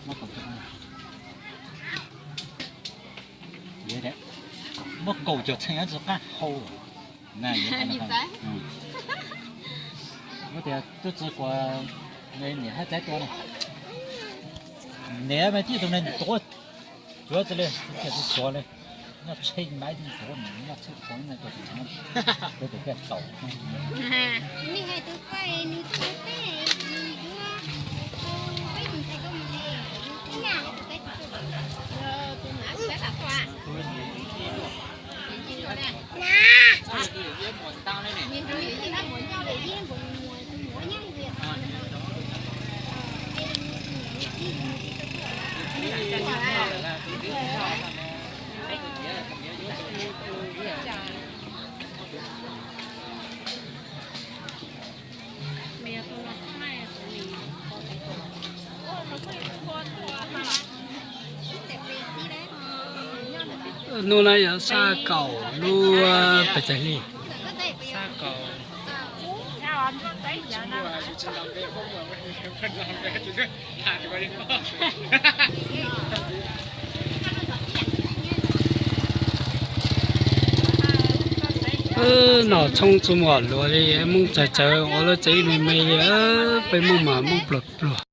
Muab kaum cawv txheej tsis qab hau. Muab tias tub txwv kuas niam hab txav tua na. Niam mas tib tug neeg tuav, tuav txog li, tsis tuav li. Noj tsheb maiv tuav, noj tsheb tuav na, tuav tus koj tau. Hnub no yog xya kaum lub pes tsawg hli? Xya kaum. Wb noj tshoob txuas muag luag li, Moob tsawg tsawg ua lub tsev me me li, peb Moob mas Moob pluag pluag.